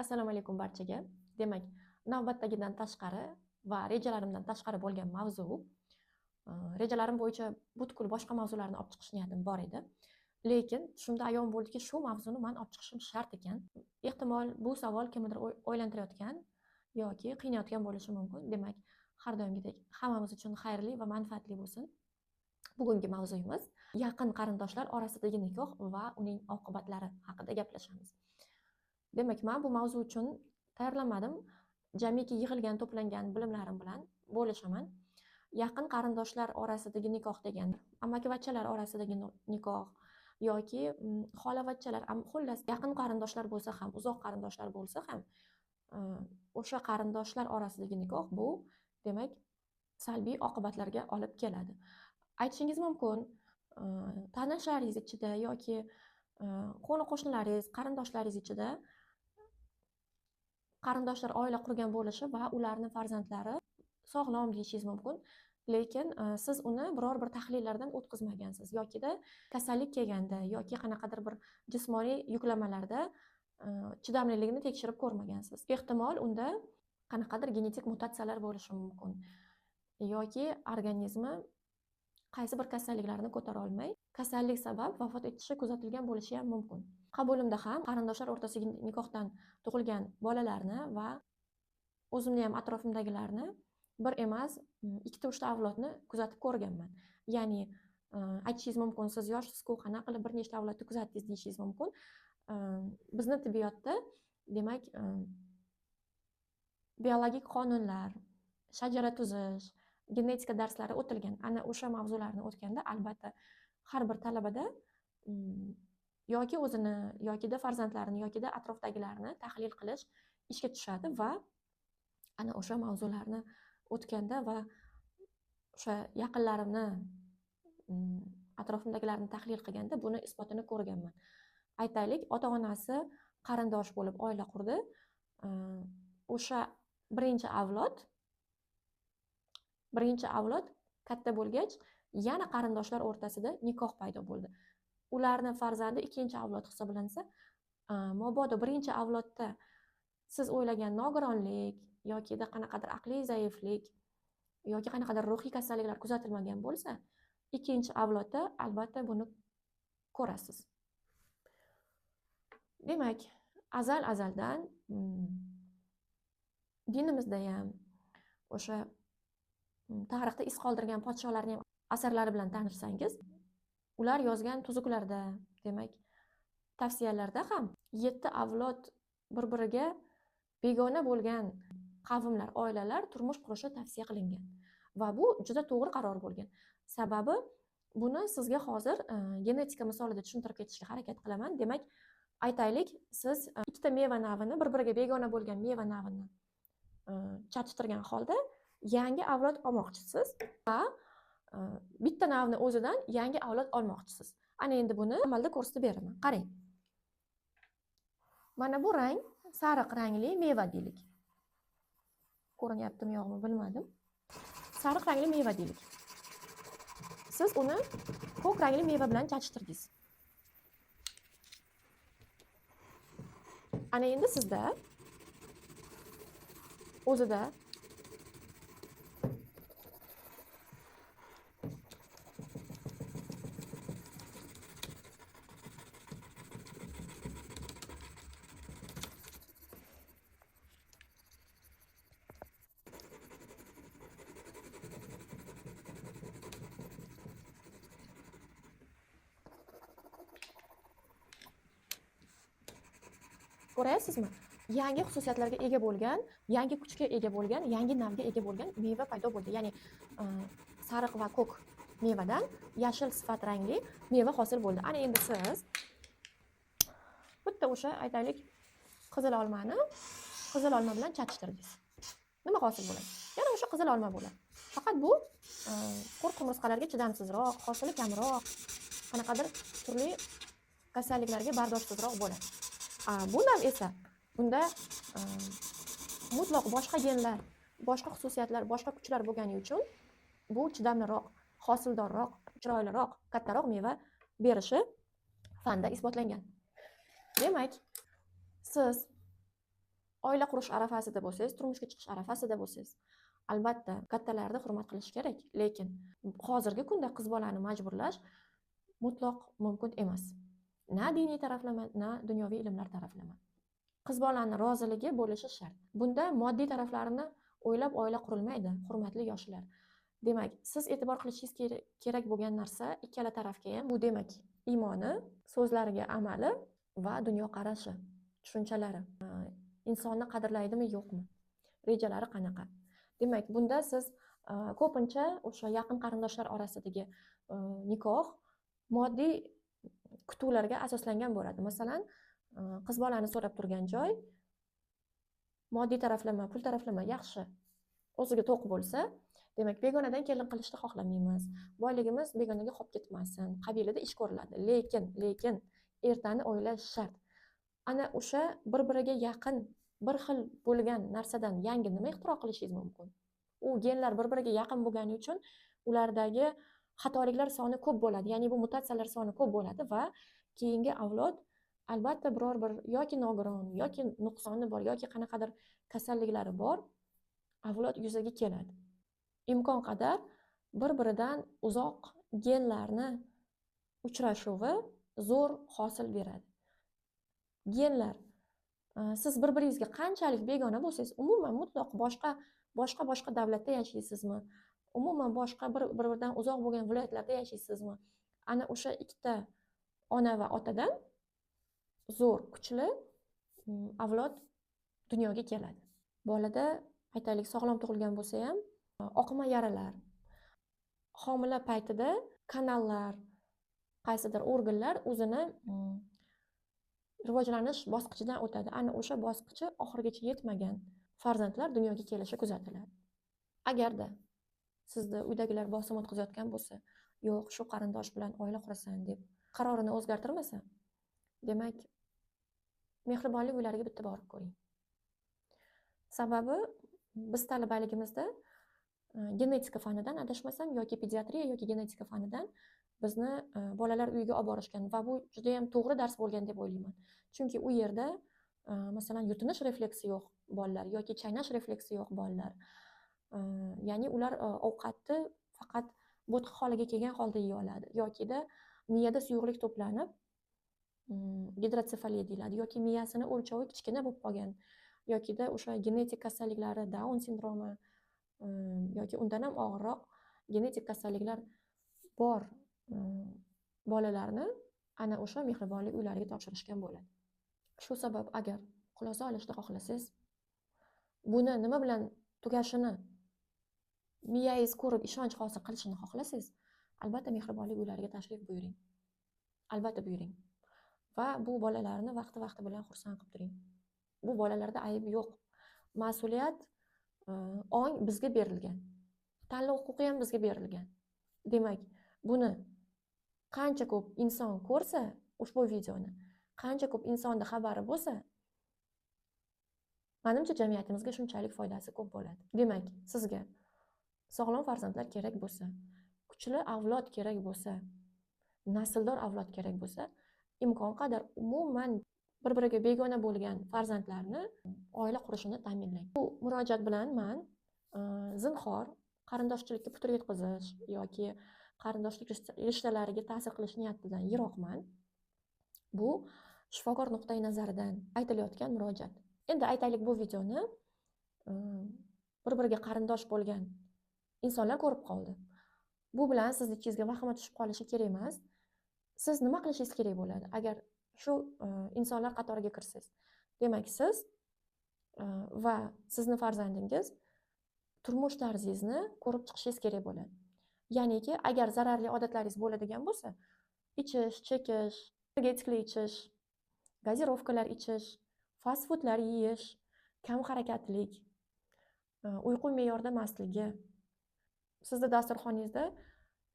Assalomu alaykum barchaga. Demak, navbatdagidan tashqari va rejalarimdan tashqari bo'lgan mavzu. Rejalarim bo'yicha butkul boshqa mavzularni olib chiqish niyatim bor edi. Lekin shunda ayon bo'ldiki, shu mavzuni men olib chiqishim shart ekan. Ehtimol bu savol kimnidir o'ylantirayotgan yoki qiynayotgan bo'lishi mumkin. Demak, har doimgidek hammamiz uchun xayrli va manfaatli bo'lsin. Bugungi mavzuyimiz yaqin qarindoshlar orasidagi nikoh va uning oqibatlari haqida gaplashamiz. Demak, men bu mavzu uchun tayyorlanmadim. Jamiki yig'ilgan, to'plangan bilimlarim bilan bo'lishaman. Yaqin qarindoshlar orasidagi nikoh degan, amakivachchalar orasidagi nikoh yoki xolavachchalar, xullas yaqin qarindoshlar bo'lsa ham, uzoq qarindoshlar bo'lsa ham, o'sha qarindoshlar orasidagi nikoh bu, demak, salbiy oqibatlarga olib keladi. Aytishingiz mumkin, tanishlaringiz ichida yoki qo'ni qo'shnilaringiz, qarindoshlaringiz ichida qarindoshlar oila qurgan bo'lishi va ularning farzandlari sog'lom deyishingiz mumkin, lekin siz uni biror bir tahlillardan o'tkazmagansiz yokida kasallik kelganda yoki qanaqadir bir jismoniy yuklamalarda chidamliligini tekshirib ko'rmagansiz. Ehtimol unda qanaqadir genetik mutatsiyalar bo'lishi mumkin yoki organizmi qaysi bir kasalliklarni ko'tara olmay, kasallik sabab vafot etishi kuzatilgan bo'lishi ham mumkin. Qabulimda ham qarindoshlar o'rtasidagi nikohdan tug'ilgan bolalarni va o'zimni ham atrofimdagilarni bir emas, ikkita uchta avlodni kuzatib ko'rganman. Ya'ni, aytishingiz mumkin, siz yoshsiz-ku, qanaqa qilib bir nechta avlodni kuzatdingiz deyishingiz mumkin. Bizni tibbiyotda, demak, biologik qonunlar, shajara tuzish, genetika darslari o'tilgan. Ana o'sha mavzularni o'tganda albatta har bir talabada yoki o'zini, yokida farzandlarini, yokida atrofdagilarni tahlil qilish ishga tushadi va ana o'sha mavzularni o'tganda va o'sha yaqinlarimni, atrofimdagilarni tahlil qilganda buni isbotini ko'rganman. Aytaylik, ota-onasi qarindosh bo'lib oila qurdi. O'sha birinchi avlod katta bo'lgach, yana qarindoshlar o'rtasida nikoh paydo bo'ldi. Ularning farzandi ikkinchi avlod hisoblansa, mabodo birinchi avlodda siz o'ylagan nogironlik yokida qanaqadir aqliy zaiflik yoki qanaqadir ruhiy kasalliklar kuzatilmagan bo'lsa, ikkinchi avlodda albatta buni ko'rasiz. Demak, azal-azaldan dinimizda ham o'sha tarixda iz qoldirgan podsholarning ham asarlari bilan tanishsangiz, ular yozgan tuzuklarda, demak, tavsiyalarda ham 7 avlod bir-biriga begona bo'lgan qavmlar, oilalar turmush qurishi tavsiya qilingan. Va bu juda to'g'ri qaror bo'lgan. Sababi buni sizga hozir genetika misolida tushuntirib ketishga harakat qilaman. Demak, aytaylik, siz ikkita meva navini, bir-biriga begona bo'lgan meva navini chatishtirgan holda yangi avlod olmoqchisiz va bitta navni o'zidan yangi avlod olmoqchisiz. Ana endi buni amalda ko'rsatib beraman. Qarang. Mana bu rang sariq rangli meva deylik. Ko'rinyaptimi yo'qmi bilmadim. Sariq rangli meva deylik. Siz uni ko'k rangli meva bilan chachtirdingiz. Ana endi sizda o'zida ko'ryapsizmi? Yangi xususiyatlarga ega bo'lgan, yangi kuchga ega bo'lgan, yangi navga ega bo'lgan meva paydo bo'ldi. Ya'ni, sariq va ko'k mevadan yashil sifat rangli meva hosil bo'ldi. Ana endi siz bitta o'sha aytaylik qizil olmani qizil olma bilan chachtirdingiz. Nima hosil bo'ladi? Yana o'sha qizil olma bo'ladi. Faqat bu qurt qumursqalarga chidamsizroq, hosili kamroq, qanaqadir turli kasalliklarga bardoshsizroq bo'ladi. Bu nav esa bunda mutlaq boshqa genlar, boshqa xususiyatlar, boshqa kuchlar bo'lgani uchun bu chidamliroq, hosildorroq, chiroyliroq, kattaroq meva berishi fanda isbotlangan. Demak, siz Oila qurish arafasida bo'lsangiz, turmushga chiqish arafasida bo'lsangiz, albatta kattalarni hurmat qilish kerak, lekin hozirgi kunda qiz bolani majburlash mutlaq mumkin emas. Na diniy taraflama, na dunyoviy ilmlar taraflama. Qiz bolani roziligi bo'lishi shart. Bunda moddiy taraflarini o'ylab oila qurilmaydi, hurmatli yoshlar. Demak, siz e'tibor qilishingiz kerak bo'lgan narsa ikkala tarafga ham, bu demak iymoni, so'zlariga amali va dunyoqarashi, tushunchalari. Insonni qadrlaydimi, yo'qmi? Rejalari qanaqa? Demak, bunda siz ko'pincha o'sha yaqin qarindoshlar orasidagi nikoh moddiy kutuvlarga asoslangan bo'ladi. Masalan, qiz bolani so'rab turgan joy moddiy taraflama, pul taraflama yaxshi, o'ziga to'q bo'lsa, demak, begonadan kelin qilishni xohlamaymiz. Boyligimiz begonaga qolib ketmasin. Qabilida ish ko'riladi. Lekin ertani o'ylash shart. Ana o'sha bir-biriga yaqin, bir xil bo'lgan narsadan yangi nima ixtiro qilishingiz mumkin? U genlar bir-biriga yaqin bo'lgani uchun ulardagi xatoliklar soni ko'p bo'ladi. Ya'ni bu mutatsiyalar soni ko'p bo'ladi va keyingi avlod albatta biror bir yoki nogiron, yoki nuqsoni bor, yoki qanaqadir kasalliklari bor avlod yuzaga keladi. Imkon qadar bir-biridan uzoq genlarni uchrashuvi zo'r hosil beradi. Genlar, siz bir-biringizga qanchalik begona bo'lsangiz, umuman mutlaq boshqa davlatda yashaysizmi? Umuman boshqa bir-biridan uzoq bo'lgan viloyatlarda yashaysizmi? Ana o'sha ikkita ona va otadan zo'r, kuchli avlod dunyoga keladi. Bolada, aytaylik, sog'lom tug'ilgan bo'lsa ham, oqma yaralar, homila paytida kanallar, qaysidir organlar o'zini rivojlanish bosqichidan o'tadi. Ana o'sha bosqichi oxirigacha yetmagan farzandlar dunyoga kelishi kuzatiladi. Agarda sizni uydagilar bosim o'tkazayotgan bo'lsa, yo'q, shu qarindosh bilan oila qurasan deb qarorini o'zgartirmasa, demak, mehribonlik uylariga bitta borib ko'ring. Sababi biz talabaligimizda genetika fanidan adashmasam yoki pediatriya yoki genetika fanidan bizni bolalar uyiga olib borishgan va bu juda ham to'g'ri dars bo'lgan deb o'ylayman. Chunki u yerda masalan yutinish refleksi yo'q bolalar yoki chaynash refleksi yo'q bolalar. Ya'ni ular ovqatni faqat bo'tqa holiga kelgan holda yeya oladi yokida miyada suyuqlik to'planib gidrotsefaliya deyiladi yoki miyasini o'lchovi kichkina bo'lib qolgan yokida o'sha genetik kasalliklari, Daun sindromi yoki undan ham og'irroq genetik kasalliklar bor bolalarni ana o'sha mehribonlik uylariga topshirishgan bo'ladi. Shu sabab agar xulosa olishni xohlasangiz, buni nima bilan tugashini miyangiz ko'rib ishonch hosil qilishini xohlasangiz, albatta mehribonlik uylariga tashrif buyuring. Albatta buyuring. Va bu bolalarni vaqti-vaqti bilan xursand qilib turing. Bu bolalarda ayb yo'q. Mas'uliyat, ong bizga berilgan. Tanlov huquqi ham bizga berilgan. Demak, buni qancha ko'p inson ko'rsa ushbu videoni, qancha ko'p insonda xabari bo'lsa, menimcha jamiyatimizga shunchalik foydasi ko'p bo'ladi. Demak, sizga sog'lom farzandlar kerak bo'lsa, kuchli avlod kerak bo'lsa, nasldor avlod kerak bo'lsa, imkon qadar umuman bir-biriga begona bo'lgan farzandlarni oila qurishini ta'minlang. Bu murojaat bilan men zinhor qarindoshchilikka putur yetkazish yoki qarindoshlik rishtalariga ta'sir qilish niyatidan yiroqman. Bu shifokor nuqtai nazaridan aytilayotgan murojaat. Endi aytaylik, bu videoni bir-biriga qarindosh bo'lgan insonlar ko'rib qoldi. Bu bilan sizni ichingizga vahima tushib qolishi kerak emas. Siz nima qilishingiz kerak bo'ladi? Agar shu insonlar qatoriga kirsangiz, demak, siz va sizni farzandingiz turmush tarzingizni ko'rib chiqishingiz kerak bo'ladi. Ya'niki, agar zararli odatlaringiz bo'ladigan bo'lsa, ichish, chekish, energetikli ichish, gazirovkalar ichish, fast foodlar yeyish, kam harakatlik, uyqu me'yorda emasligi, sizni dasturxoningizda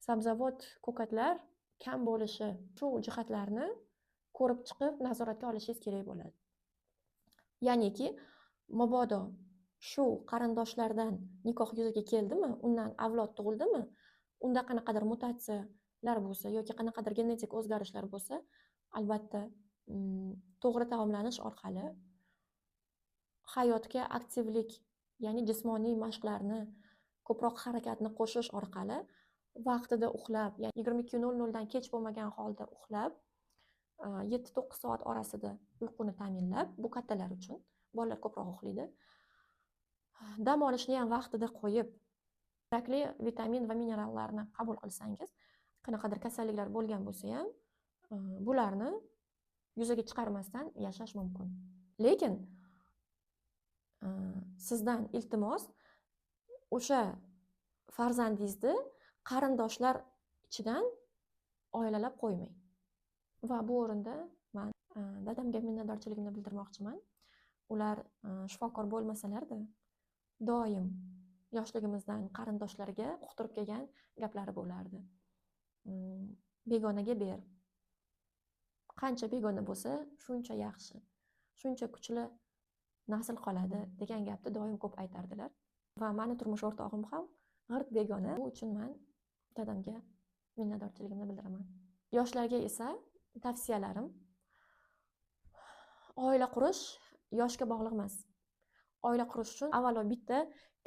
sabzavot, ko'katlar kam bo'lishi, shu jihatlarni ko'rib chiqib nazoratga olishingiz kerak bo'ladi. Ya'niki, mabodo shu qarindoshlardan nikoh yuzaga keldimi, undan avlod tug'ildimi, unda qanaqadir mutatsiyalar bo'lsa yoki qanaqadir genetik o'zgarishlar bo'lsa, albatta to'g'ri taomlanish orqali Hayotga aktivlik, ya'ni jismoniy mashqlarni, ko'proq harakatni qo'shish orqali vaqtida uxlab, ya'ni 22:00 dan kech bo'lmagan holda uxlab, 7-9 soat orasida uyquni ta'minlab, bu kattalar uchun, bolalar ko'proq uxlaydi. Dam olishni ham vaqtida qo'yib, kerakli vitamin va minerallarni qabul qilsangiz, qanaqadir kasalliklar bo'lgan bo'lsa ham, bularni yuzaga chiqarmasdan yashash mumkin. Lekin sizdan iltimos, o'sha farzandingizni qarindoshlar ichidan oilalab qo'ymang. Va bu o'rinda men dadamga minnatdorchiligimni bildirmoqchiman. Ular shifokor bo'lmasalar-da, doim yoshligimizdan qarindoshlarga uqtirib kelgan gaplari bo'lardi. Begonaga ber. Qancha begona bo'lsa, shuncha yaxshi, shuncha kuchli nasl qoladi degan gapni doim ko'p aytardilar. Va meni turmush o'rtog'im ham g'irt begona. Bu uchun men dadamga minnatdorchiligimni bildiraman. Yoshlarga esa tavsiyalarim: oila qurish yoshga bog'liq emas. Oila qurish uchun avvalo bitta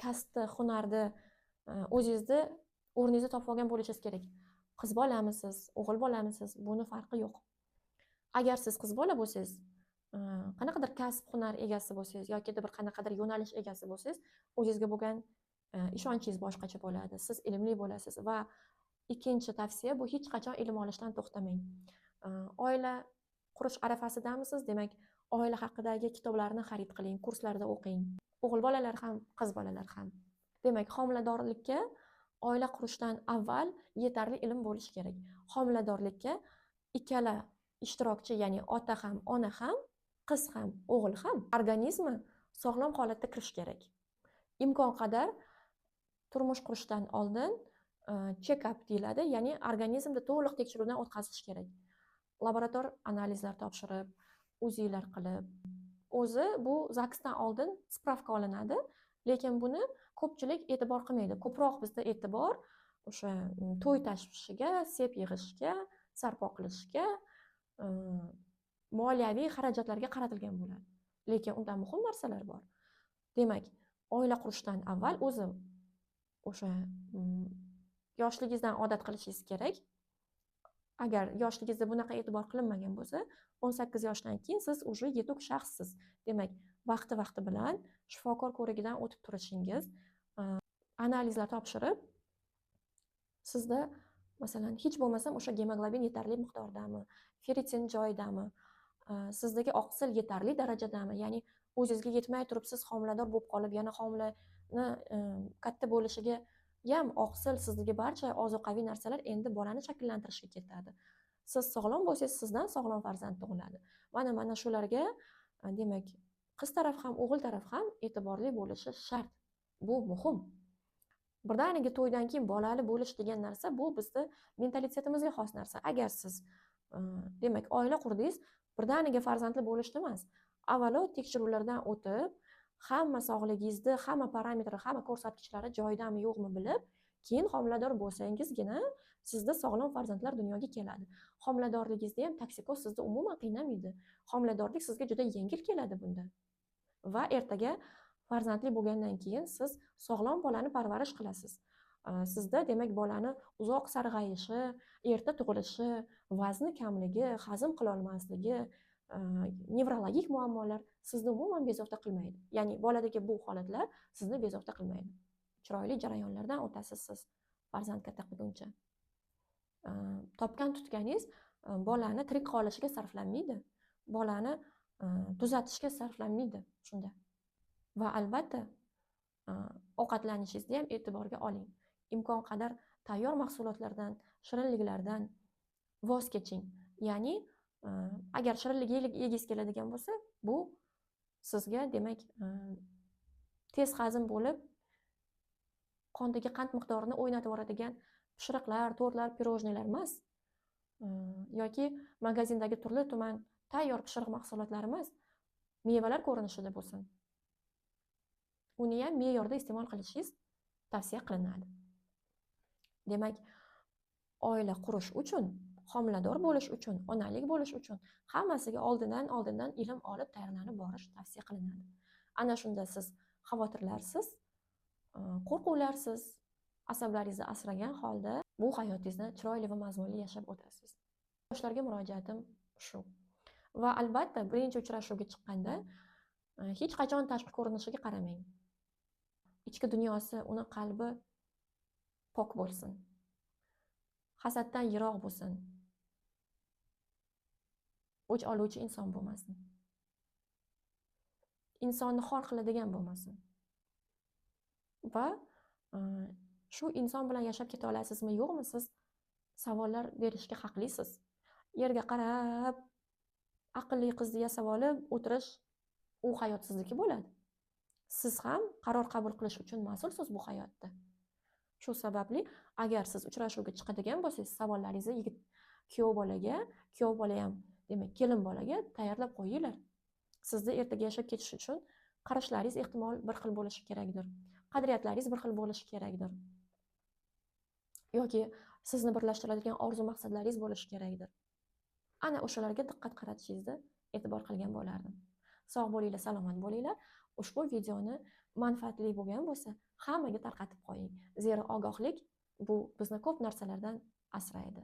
kasbni, hunarni, o'zingizni o'rningizni topib olgan bo'lishingiz kerak. Qiz bolamisiz, o'g'il bolamisiz, buni farqi yo'q. Agar siz qiz bola bo'lsangiz, qanaqadir kasb, hunar egasi bo'lsangiz yoki bir qanaqadir yo'nalish egasi bo'lsangiz, o'zingizga bo'lgan ishonchingiz boshqacha bo'ladi. Siz ilmli bo'lasiz. Va ikkinchi tavsiya, bu hech qachon ilm olishdan to'xtamang. Oila qurish arafasidamisiz, demak, oila haqidagi kitoblarni xarid qiling, kurslarda o'qing. O'g'il bolalar ham, qiz bolalar ham. Demak, homiladorlikka oila qurishdan avval yetarli ilm bo'lishi kerak. Homiladorlikka ikkala ishtirokchi, ya'ni ota ham, ona ham, qiz ham, o'g'il ham organizmi sog'lom holatda kirish kerak. Imkon qadar turmush qurishdan oldin check-up deyiladi, ya'ni organizmni to'liq tekshiruvdan o'tkazish kerak. Laborator analizlar topshirib, UZIlar qilib, o'zi bu ZAGSdan oldin spravka olinadi, lekin buni ko'pchilik e'tibor qilmaydi. Ko'proq bizda e'tibor o'sha to'y tashvishiga, sep yig'ishga, sarpo qilishga, moliyaviy xarajatlarga qaratilgan bo'ladi. Lekin undan muhim narsalar bor. Demak, oila qurishdan avval o'zi o'sha yoshligingizdan odat qilishingiz kerak. Agar yoshligingizda bunaqa e'tibor qilinmagan bo'lsa, 18 yoshdan keyin siz уже yetuk shaxssiz. Demak, vaqti-vaqti bilan shifokor ko'rigidan o'tib turishingiz, analizlar topshirib, sizda masalan hech bo'lmasam o'sha gemoglobin yetarli miqdordami, ferritin joyidami, sizdagi oqsil yetarli darajadami, ya'ni o'zingizga yetmay turib siz homilador bo'lib qolib, yana homilani katta bo'lishiga ham oqsil, sizdagi barcha ozuqaviy narsalar endi bolani shakllantirishga ketadi. Siz sog'lom bo'lsangiz, sizdan sog'lom farzand tug'iladi. Mana shularga demak, qiz taraf ham, o'g'il taraf ham e'tiborli bo'lishi shart. Bu muhim. Birdaniga to'ydan keyin bolali bo'lish degan narsa bu bizni mentalitetimizga xos narsa. Agar siz demak oila qurdingiz, birdaniga farzandli bo'lishni emas, avvalo tekshiruvlardan o'tib, hamma sog'ligingizni, hamma parametri, hamma ko'rsatkichlari joyidami yo'qmi bilib, keyin homilador bo'lsangizgina sizda sog'lom farzandlar dunyoga keladi. Homiladorligingizda ham toksikoz sizni umuman qiynamaydi. Homiladorlik sizga juda yengil keladi bunda. Va ertaga farzandli bo'lgandan keyin siz sog'lom bolani parvarish qilasiz. Sizda demak bolani uzoq sarg'ayishi, erta tug'ilishi, vazni kamligi, hazm qila olmasligi, nevrologik muammolar sizni umuman bezovta qilmaydi. Ya'ni boladagi bu holatlar sizni bezovta qilmaydi. Chiroyli jarayonlardan o'tasiz siz farzand katta qilguncha. Topgan tutganingiz bolani tirik qolishiga sarflanmaydi. Bolani tuzatishga sarflanmaydi shunda. Va albatta ovqatlanishingizni ham e'tiborga oling. Imkon qadar tayyor mahsulotlardan, shirinliklardan voz keching. Ya'ni agar shirinlik yegingiz keladigan bo'lsa, bu sizga demak tez hazm bo'lib qondagi qand miqdorini o'ynatib yuboradigan pishiriqlar, tortlar, pirojnilar emas, yoki magazindagi turli tuman tayyor pishiriq mahsulotlari emas, mevalar ko'rinishida bo'lsin. Uni ham me'yorda iste'mol qilishingiz tavsiya qilinadi. Demak, oila qurish uchun, homilador bo'lish uchun, onalik bo'lish uchun hammasiga oldindan ilm olib tayyorlanib borish tavsiya qilinadi. Ana shunda siz xavotirlarsiz, qo'rquvlarsiz, asablaringizni asragan holda bu hayotingizni chiroyli va mazmunli yashab o'tasiz. Yoshlarga murojaatim shu. Va albatta birinchi uchrashuvga chiqqanda hech qachon tashqi ko'rinishiga qaramang. Ichki dunyosi, uni qalbi pok bo'lsin. Hasaddan yiroq bo'lsin. O'ch oluvchi inson bo'lmasin. Insonni xor qiladigan bo'lmasin. Va shu inson bilan yashab keta olasizmi, yo'qmi, siz savollar berishga haqlisiz. Yerga qarab aqlli qizni yasab olib o'tirish u hayot sizniki bo'ladi. Siz ham qaror qabul qilish uchun mas'ulsiz bu hayotda. Shu sababli agar siz uchrashuvga chiqadigan bo'lsangiz, savollaringizni yigit kuyov bolaga, kuyov bola ham demak kelin bolaga tayyorlab qo'yinglar. Sizni ertaga yashab ketish uchun qarashlaringiz ehtimol bir xil bo'lishi kerakdir. Qadriyatlaringiz bir xil bo'lishi kerakdir. Yoki sizni birlashtiradigan orzu maqsadlaringiz bo'lishi kerakdir. Ana o'shalarga diqqat qaratishingizni e'tibor qilgan bo'lardim. Sog' bo'linglar, salomat bo'linglar. Ushbu videoni manfaatli bo'lgan bo'lsa, hammaga tarqatib qo'ying. Zero ogohlik bu bizni ko'p narsalardan asraydi.